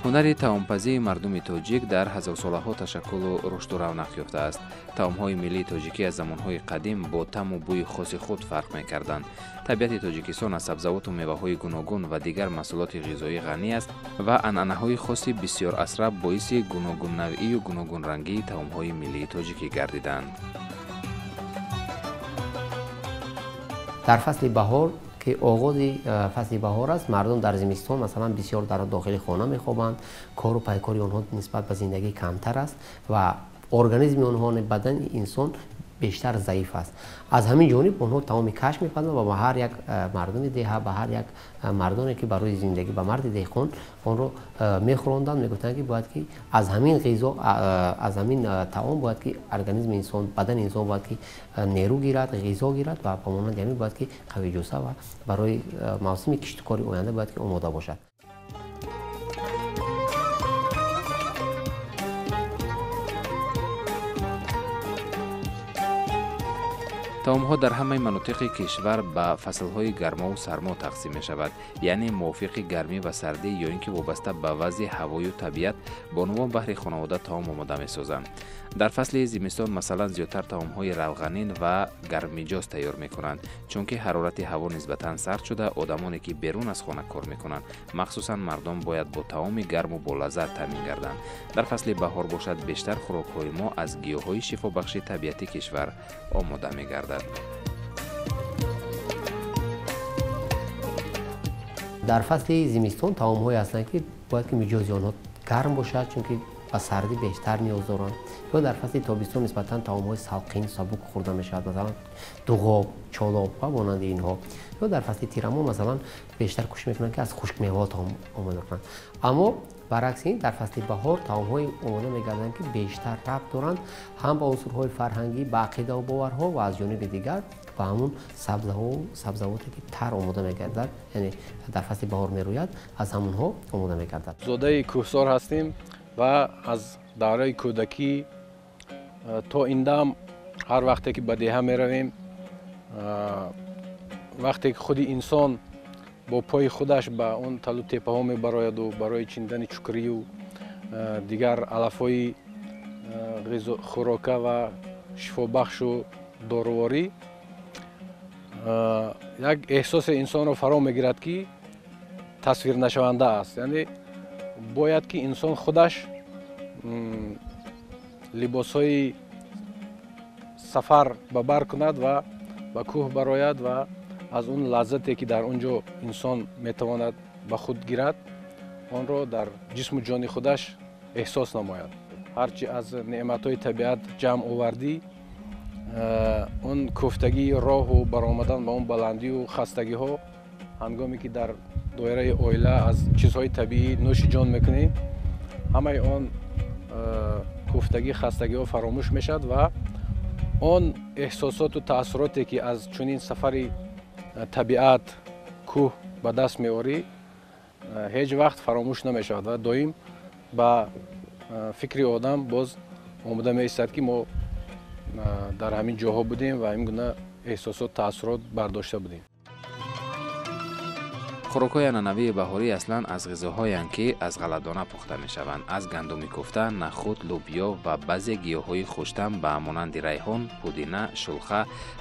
Ҳунари таомпазии мардуми тоҷик дар ҳазорсолаҳо ташаккулу рушду равнақ ёфтааст. Таомҳои миллии тоҷикӣ аз замонҳои қадим бо таъму бӯи хоси худ фарқ мекарданд. Табиати Тоҷикистон аз сабзавоту меваҳои гуногун ва дигар маҳсулоти ғизоӣ ғанӣ аст ва анъанаҳои хоси бисёрасра боиси гуногуннавъию гуногунрангии таомҳои миллии тоҷикӣ гардиданд. Дар фасли баҳор, ки оғози фасли баҳор аст, мардум дар зимистон масалан бисёр дар дохили хона мехобанд, кору пайкори онҳо нисбат ба зиндагӣ камтар аст ва организми онҳо, бадани инсон бештар заиф аст. Аз ҳамин ҷониб онҳо таоми каш мепазанд ва ба ҳар як мардуми деҳа, ба ҳар як мардоне ки барои зиндагӣ, ба марди деҳқон онро мехӯронданд, мегуфтанд ки бояд ки аз ҳамин ғизо, аз ҳамин таом бояд ки организми инсон, бадани инсон бояд ки нерӯ гирад, ғизо гирад ва ба монанди ҳамин бояд ки қавиҷуса ва барои мавсими киштукори оянда бояд ки омода бошад. Таомҳо дар ҳамаи манотиқи кишвар ба фаслҳои гармову сармо тақсим мешавад, яъне мувофиқи гармӣ ва сардӣ ё ин ки вобаста ба вазъи ҳавою табиат бонувон баҳри хонавода таом омода месозанд. Дар фасли зимистон масалан зиёдтар таомҳои равғанин ва гарммиҷоз тайёр мекунанд, чунки ҳарорати ҳаво нисбатан сард шуда, одамоне ки берун аз хона кор мекунанд, махсусан мардон, бояд бо таоми гарму болаззат таъмин гарданд. Дар фасли баҳор бошад, бештар хӯрокҳои мо аз гиёҳҳои шифобахши табиати кишвар омода мегардад. Дар фасли зимистон таомҳое ҳастанд, ки бояд ки миҷози онҳо гарм бошад, чунки ба сардӣ бештар ниёз доранд. Ё дар фасли тобистон нисбатан таомҳои салқин, сабук хӯрда мешавад, масалан дуғоб, чолоб ва монанди инҳо. Ё дар фасли тирамоҳ масалан бештар кӯшиш мекунанд, ки аз хушкмеваҳо таом омода кунанд. Аммо баръакси ин дар фасли баҳор таомҳое омода мегарданд, ки бештар рабт доранд ҳам ба унсурҳои фарҳангӣ, ба ақидаву боварҳо ва аз ҷониби дигар ба ҳамун сабзавоте ки тар омода мегардад, яъне дар фасли баҳор мерӯяд, аз ҳамунҳо омода мегардад. Зодаи кӯҳсор ҳастем ва аз давраи кӯдакӣ то ин дам ҳар вақте ки ба деҳа меравем, вақте ки худи инсон бо пои худаш ба он талу теппаҳо мебарояду барои чиндани чукрию дигар алафҳои хӯрока ва шифобахшу доруворӣ, як эҳсосе инсонро фаро мегирад, ки тасвирнашаванда аст. Яъне бояд ки инсон худаш либосҳои сафар ба бар кунад ва ба кӯҳ барояд ва аз он лаззате ки дар он ҷо инсон метавонад ба худ гирад, онро дар ҷисму ҷони худаш эҳсос намояд. Ҳарчи аз неъматҳои табиат ҷамъ овардӣ, он кӯфтагии роҳу баромадан ба он баландию хастагиҳо, ҳангоме ки дар доираи оила аз чизҳои табиӣ нӯши ҷон мекунӣ, ҳамаи он кӯфтагӣ, хастагиҳо фаромӯш мешавад ва он эҳсосоту таассуроте ки аз чунин сафари табиат, кӯҳ ба даст меорӣ, ҳеҷ вақт фаромӯш намешавад ва доим ба фикри одам боз омода меистад, ки мо дар ҳамин ҷоҳо будем ва ин гуна эҳсосот, таассурот бардошта будем. Хӯрокҳои анъанавии баҳорӣ аслан аз ғизоҳоянд, ки аз ғалладона пухта мешаванд, аз гандуми куфта, нахӯд, лӯбиё ва баъзе гиёҳҳои хуштам ба монанди райҳон, пудина, шулха,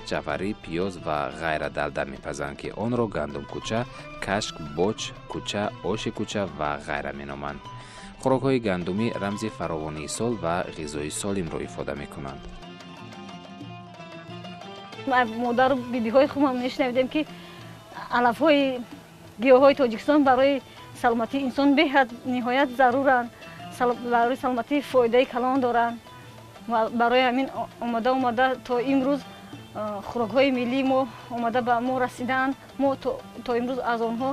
ҷаварӣ, пиёз ва ғайра далда мепазанд, ки онро гандумкӯча, кашк, боч, кӯча, оши кӯча ва ғайра меноманд. Хӯрокҳои гандумӣ рамзи фаровонии сол ва ғизои солимро ифода мекунанд. Модару бибиҳои худам мешунавидем, ки алафҳои гиёҳҳои Тоҷикистон барои саломатии инсон беҳад ниҳоят заруранд, барои саломатӣ фоидаи калон доранд. Ва барои ҳамин омода омода то имрӯз хӯрокҳои миллии мо омода ба мо расидаанд. Мо то имрӯз аз онҳо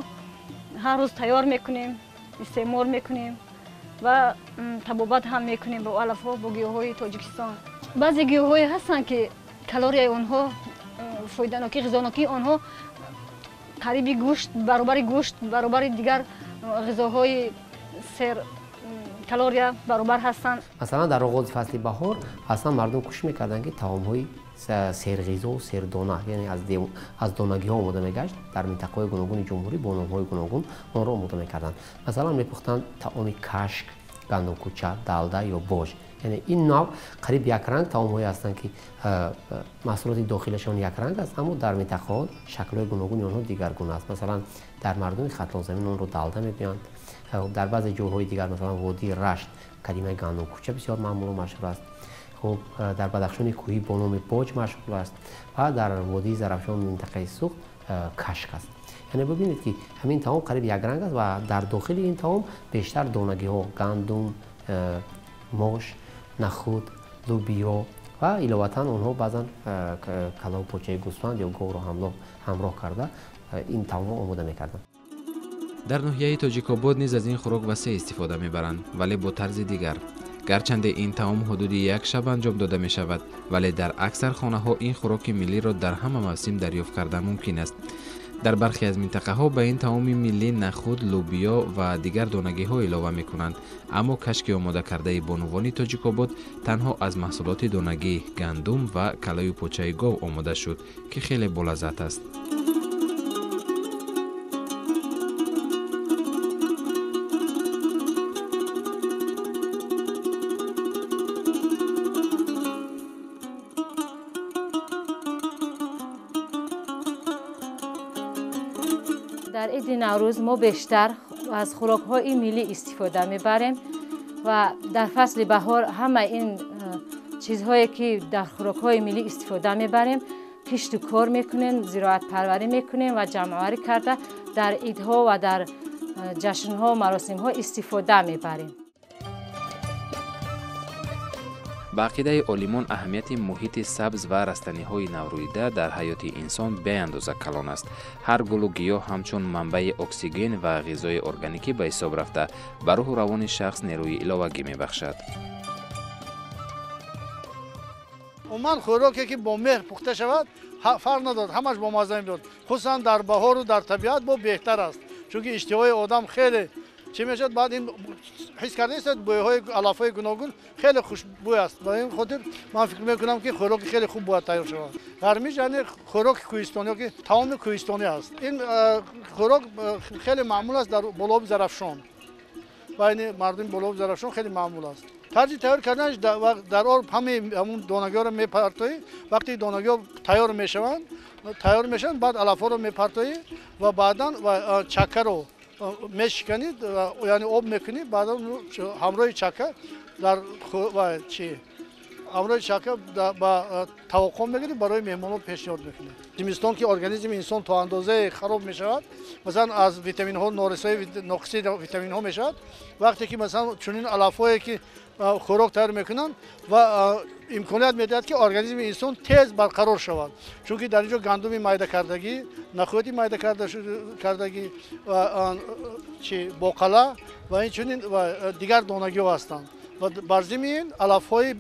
Ҳар рӯз тайёр мекунем, истеъмол мекунем ва табобат ҳам мекунем бо алафҳо, бо гиёҳҳои Тоҷикистон. Баъзе гиёҳҳое ҳастанд, ки калорияи онҳо, фоиданокӣ, ғизонокии онҳо қариби гӯшт, баробари гӯшт, баробари дигар ғизоҳои сер калория баробар ҳастанд. Масалан, дар оғози фасли баҳор аслан мардум кӯшиш мекарданд, ки таомҳои серғизову сердона, яъне аз донагиҳо омода мегашт, дар минтақаҳои гуногуни ҷумҳурӣ бо номҳои гуногун онро омода мекарданд. Масалан, мепухтанд таоми кашк, гандумкӯча, далда ё бож. Яъне ин нав қариб якранг таомҳое ҳастанд, ки маҳсулоти дохилашон якранг аст, аммо дар минтақаҳо шаклҳои гуногуни онҳо дигаргуна аст. Масалан, дар мардуми Хатлонзамин онро далда мегӯянд. Дар баъзе ҷойҳои дигар, масалан водии Рашт, калимаи гандумкӯча бисёр маъмулу машҳур аст. Хуб, дар Бадахшони кӯҳӣ бо номи боҷ машғул аст ва дар водии Зарафшон, минтақаи Суғд, кашк аст. Яъне бибинед, ки ҳамин таом қариб якранг аст ва дар дохили ин таом бештар донагиҳо: гандум, мош, нахуд, лубиё ва иловатан онҳо баъзан калаву почаи гӯсфанд ё говро ҳамроҳ карда ин таомро омода мекарданд. Дар ноҳияи Тоҷикобод низ аз ин хӯрок васеъ истифода мебаранд, вале бо тарзи дигар. Гарчанде ин таом ҳудуди як шаб анҷом дода мешавад, вале дар аксар хонаҳо ин хӯроки миллиро дар ҳама мавсим дарёфт карда мумкин аст. Дар бархе аз минтақаҳо ба ин таоми миллӣ нахуд, лӯбиё ва дигар донагиҳо илова мекунанд, аммо кашки омодакардаи бонувони Тоҷикобод танҳо аз маҳсулоти донагӣ, гандум ва калаю почаи гов омода шуд, ки хеле болаззат аст. Дар иди Наврӯз мо бештар аз хӯрокҳои миллӣ истифода мебарем ва дар фасли баҳор ҳама ин чизҳое ки дар хӯрокҳои миллӣ истифода мебарем, кишту кор мекунем, зироатпарварӣ мекунем ва ҷамъоварӣ карда дар идҳо ва дар ҷашнҳо, маросимҳо истифода мебарем. Ба ақидаи олимон, аҳамияти муҳити сабз ва растаниҳои наврӯида дар ҳаёти инсон беандоза калон аст. Ҳар гулу гиёҳ ҳамчун манбаи оксиген ва ғизои органикӣ ба ҳисоб рафта, ба рӯҳу равони шахс нерӯи иловагӣ мебахшад. Умуман, хӯроке ки бо меҳр пухта шавад, фарқ надорад, ҳамаш бо мазза мебиёд. Хусусан дар баҳору дар табиат бо беҳтар аст, чунки иштиҳои одам хеле чӣ мешавад. Баъд ин ҳис кардаистед, бӯйҳои алафҳои гуногун хеле хушбӯй аст. Ба ин хотир ман фикр мекунам, ки хӯроки хеле хуб бояд тайёр шавад. Ғармиш яъне хӯроки кӯҳистонӣ ёки таоми кӯҳистонӣ аст. Ин хӯрок хеле маъмул аст дар болоби Зарафшон, байни мардуми болоби Зарафшон хеле маъмул аст. Тарзи тайёр карданаш: дар об ҳамаи ҳамун донагиҳоро мепартоӣ. Вақте донагиҳо тайёр мешаванд, баъд алафҳоро мепартоӣ ва баъдан чаккаро мешиканӣ, яъне об мекунӣ. Баъдан ҳамроҳи чакка дар чи ҳамроҳи чакка ба тавоқон мегирӣ, барои меҳмонон пешниҳод мекунӣ. Зимистон ки организми инсон то андозае хароб мешавад, масалан, аз витаминҳо норасои, ноқисии витаминҳо мешавад. Вақте ки, масалан, чунин алафҳое ки хӯрок тайёр мекунанд ва имконият медиҳад, ки организми инсон тез барқарор шавад, чунки дар ин ҷо гандуми майдакардагӣ, нахӯди майдакардагӣ, чи боқала ва инчунин дигар донагиҳо ҳастанд ва бар зимми ин алафҳои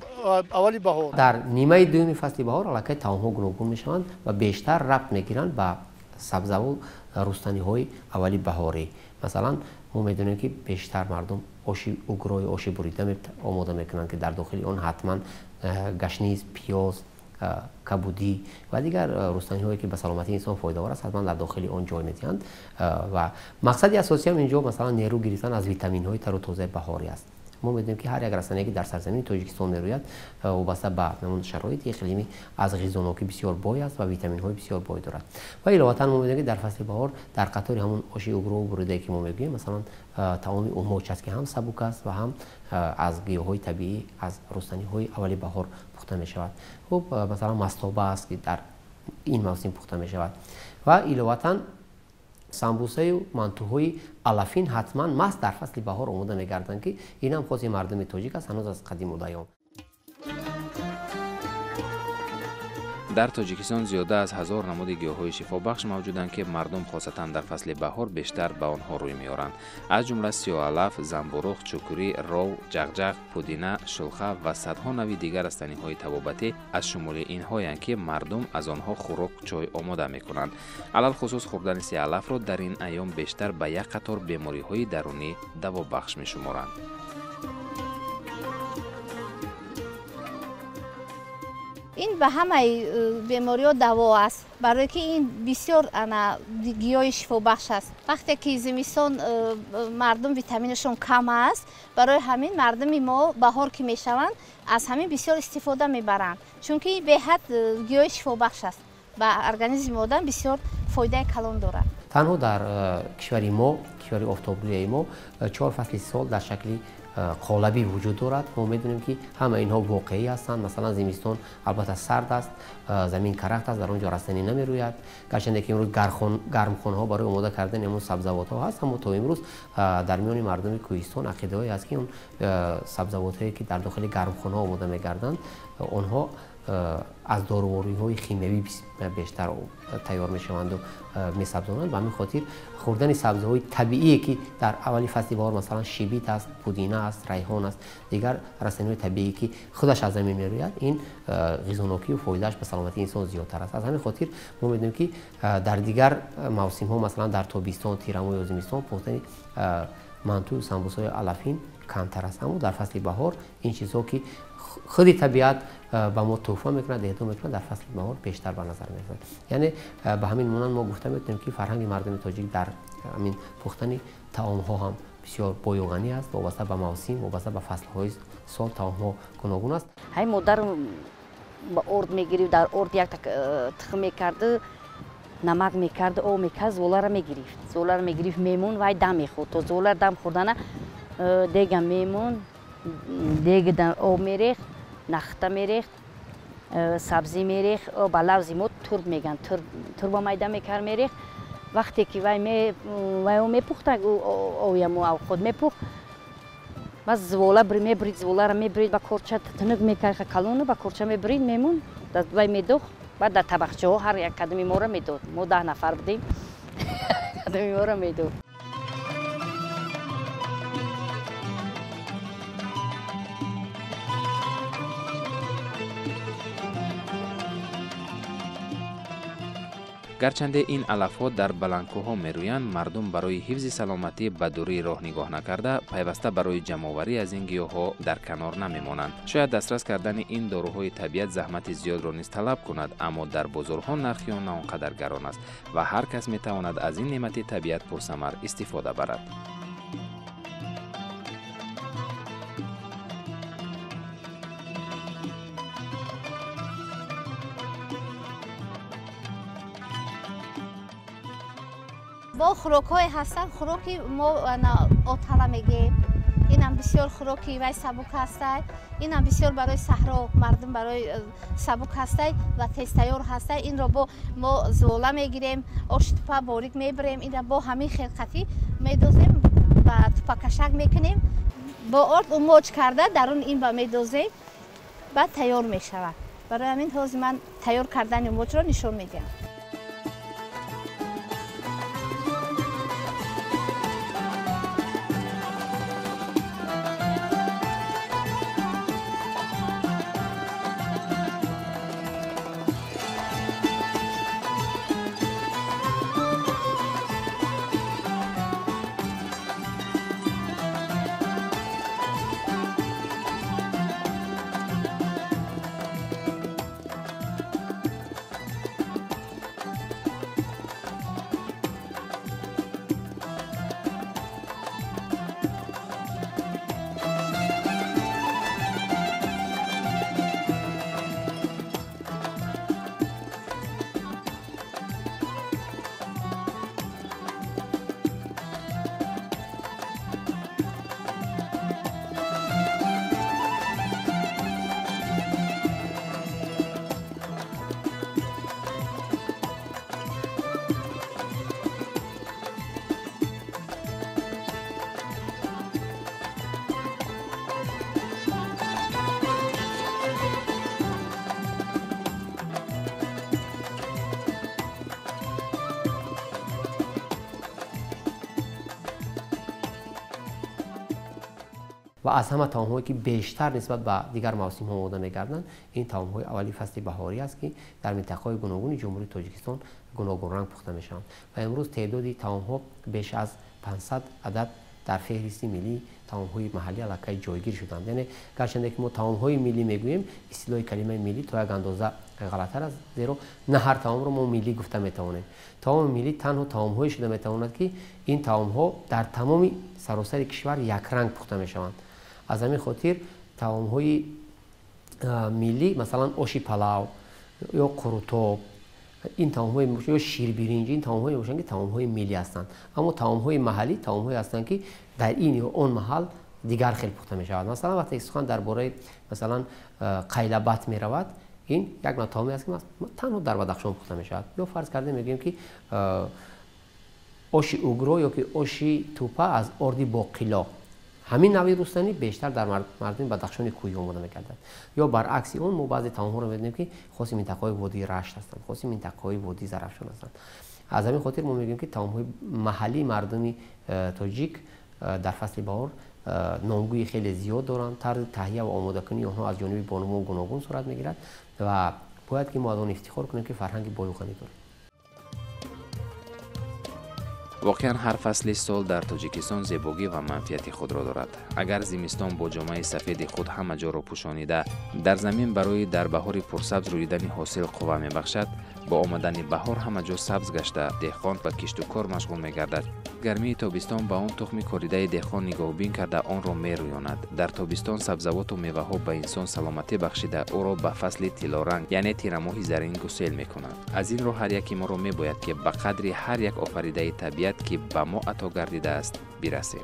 аввали баҳор. Дар нимаи дуюми фасли баҳор аллакай таомҳо гуногун мешаванд ва бештар рабт мегиранд ба сабзаву рустаниҳои аввали баҳорӣ. Масалан, мо медонем, ки бештар мардум оши угрои, оши бурида омода мекунанд, ки дар дохили он ҳатман гашниз, пиёз, кабудӣ ва дигар рустаниҳое, ки ба саломатии инсон фоидаовар аст, ҳатман дар дохили он ҷой медиҳанд. Ва мақсади асосиам инҷо, масалан, нерӯ гирифтан аз витаминҳои тару тозаи баҳорӣ аст. Мо медонем, ки ҳар як растание, ки дар сарзамини Тоҷикистон мерӯяд, вобаста ба шароити иқлимӣ аз ғизонокӣ бисёр бой аст ва витаминҳои бисёр бой дорад. Ва иловатан мо медонем, ки дар фасли баҳор дар қатори ҳамон оши угрову буридае, ки мо мегӯем, масалан, таоми умоч аст, ки ҳам сабук аст ва ҳам аз гиёҳҳои табиӣ, аз рустаниҳои аввали баҳор пухта мешавад. Хуб, масалан, мастоба аст, ки дар ин мавсим пухта мешавад, ва иловатан самбусаю мантуҳои алафин ҳатман маҳз дар фасли баҳор омода мегарданд, ки ин ҳам хоси мардуми тоҷик аст ҳанӯз аз қадимулайём. Дар Тоҷикистон зиёда аз 1000 намуди гиёҳҳои шифобахш мавҷуданд, ки мардум хосатан дар фасли баҳор бештар ба онҳо рӯй меоранд. Аз ҷумла сиёҳалаф, замбуруғ, чукурӣ, ров, ҷағҷағ, пудина, шулха ва садҳо нави дигар растаниҳои табобатӣ аз шумули инҳоянд, ки мардум аз онҳо хӯрок, чой омода мекунанд. Алалхусус хӯрдани сиёҳалафро дар ин айём бештар ба як қатор бемориҳои дарунӣ давобахш мешуморанд. Ин ба ҳамаи бемориҳо даво аст, барое ки ин бисёр гиёҳи шифобахш аст. Вақте ки зимистон мардум витаминашон кам аст, барои ҳамин мардуми мо баҳор ки мешаванд, аз ҳамин бисёр истифода мебаранд, чунки беҳад гиёҳи шифобахш аст, ба организми одам бисёр фоидаи калон дорад. Танҳо дар кишвари мо, кишвари офтобрӯяи мо, 4 фасли сол дар шакли қолабӣ вуҷуд дорад. Мо медонем, ки ҳама инҳо воқеӣ ҳастанд. Масалан, зимистон албатта сард аст, замин карахт аст, дар он ҷо растанӣ намерӯяд. Гарчанде ки имрӯз гармхонаҳо барои омода кардани ҳамон сабзавотҳо ҳаст, аммо то имрӯз дар миёни мардуми кӯҳистон ақидаҳое аст, ки он сабзавотҳое ки дар дохили гармхонаҳо омода мегарданд, онҳо аз дорувориҳои химиявӣ бештар тайёр мешаванду месабзонанд. Ба ҳамин хотир хӯрдани сабзаҳои табиие, ки дар аввали фасли баҳор, масалан, шибит аст, пудина аст, райҳон аст, дигар растаниҳои табиие, ки худаш аз замин мерӯяд, ин ғизонокию фоидааш ба саломатии инсон зиёдтар аст. Аз ҳамин хотир мо медонем, ки дар дигар мавсимҳо, масалан, дар тобистон, тирамоҳ ё зимистон, пухтани мантую самбусаҳои алафин камтар аст, аммо дар фасли баҳор ин чизҳо, ки худи табиат ба мо тӯҳфа мекунад, эҳдо мекунад, дар фасли баҳор бештар ба назар мерасад. Яъне ба ҳамин монанд мо гуфта метавонем, ки фарҳанги мардуми тоҷик дар ҳамин пухтани таомҳо ҳам бисёр боюғанӣ аст. Вобаста ба мавсим, вобаста ба фаслҳои сол таомҳо гуногун аст. Ҳай модар ба орд мегирифт, дар орд як тухм мекард, намак мекард, об мекард, золаро мегирифт. Золаро мегирифт, мемон, вай дам мехӯрд. То золар дам хӯрдана дега мемон, дега об мерехт, нахта мерехт, сабзӣ мерехт, ба лавзи мо турб меган, турба майда мекард, мерехт. Вақте ки вай мепухт, ояму авход мепухт, баъд звола мебрид, зволаро мебрид, ба корча тунук мекард, калону ба корча мебрид, мемон, вай медохт, баъд дар табақчаҳо ҳар як кадами моро медод. Мо 10 нафар будем, кадами моро медод. Гарчанде ин алафҳо дар баландкӯҳҳо мерӯянд, мардум барои ҳифзи саломатӣ ба дурии роҳ нигоҳ накарда, пайваста барои ҷамъоварӣ аз ин гиёҳҳо дар канор намемонанд. Шояд дастрас кардани ин доруҳои табиат заҳмати зиёдро низ талаб кунад, аммо дар бозорҳо нархи он на он қадар гарон аст ва ҳар кас метавонад аз ин неъмати табиат пурсамар истифода барад. Бо хӯрокҳое ҳастанд, хӯроки мо отала мегӯем, инам бисёр хӯроки вай сабук ҳастай, инам бисёр барои саҳро мардум барои сабук ҳастай ва тезтайёр ҳастай. Инро бо мо зола мегирем, оши тупа борик мебарем, инро бо ҳамин хелқатӣ медозем, ба тупакашак мекунем, бо орд умоҷ карда дарун ин ба медозем, баъд тайёр мешавад. Барои ҳамин ҳозир ман тайёр кардани умоҷро нишон медиҳам. Ва аз ҳама таомҳое ки бештар нисбат ба дигар мавсимҳо омода мегарданд, ин таомҳои аввали фасли баҳорӣ аст, ки дар минтақаҳои гуногуни Ҷумҳурии Тоҷикистон гуногунранг пухта мешаванд. Ва имрӯз теъдоди таомҳо беш аз 500 адад дар феҳристи миллии таомҳои маҳаллӣ аллакай ҷойгир шуданд. Яъне гарчанде ки мо таомҳои миллӣ мегӯем, истилоҳи калимаи миллӣ то як андоза ғалаттар аст, зеро на ҳар таомро мо миллӣ гуфта метавонем. Таоми миллӣ танҳо таомҳое шуда метавонад, ки ин таомҳо дар тамоми саросари кишвар якранг пухта мешаванд. Аз ҳамин хотир таомҳои миллӣ, масалан оши палав ё қурутоб, ин таомҳои ё ширбиринҷ, ин таомҳое мебошанд, ки таомҳои миллӣ ҳастанд. Аммо таомҳои маҳаллӣ таомҳое ҳастанд, ки дар ин ё он маҳал дигар хел пухта мешавад. Масалан вақте ки сухан дар бораи масалан қайлабат меравад, ин як навъ таоме аст, ки танҳо дар Бадахшон пухта мешавад. Ё фарз кардем мегӯем, ки оши угро ё ки оши тӯпа аз орди боқило, ҳамин навъи рустанӣ бештар дар мардуми Бадахшони кӯҳӣ омода мекарданд. Ё баръакси он мо баъзе таомҳоро мебинем, ки хоси минтақаҳои водии Рашт ҳастанд, хоси минтақаҳои водии Зарафшон ҳастанд. Аз ҳамин хотир мо мегӯем, ки таомҳои маҳаллии мардуми тоҷик дар фасли баҳор номгӯи хеле зиёд доранд. Тарзи таҳия ва омодакунии онҳо аз ҷониби бонувон гуногун сурат мегирад ва бояд ки мо аз он ифтихор кунем, ки фарҳанги бою ғанӣ дорем. Воқеан ҳар фасли сол дар Тоҷикистон зебогӣ ва манфиати худро дорад. Агар зимистон бо ҷомаи сафеди худ ҳама ҷоро пӯшонида, дар замин барои дар баҳори пурсабз рӯидани ҳосил қувва мебахшад, бо омадани баҳор ҳама ҷо сабз гашта, деҳқон ба кишту кор машғул мегардад. Гармии тобистон ба он тухми коридаи деҳқон нигоҳубин карда онро мерӯёнад. Дар тобистон сабзавоту меваҳо ба инсон саломатӣ бахшида, ӯро ба фасли тиллоранг, яъне тирамоҳи зарин гусел мекунанд. Аз ин рӯ ҳар яки моро мебояд, ки ба қадри ҳар як офаридаи табиат, ки ба мо ато гардидааст, бирасем.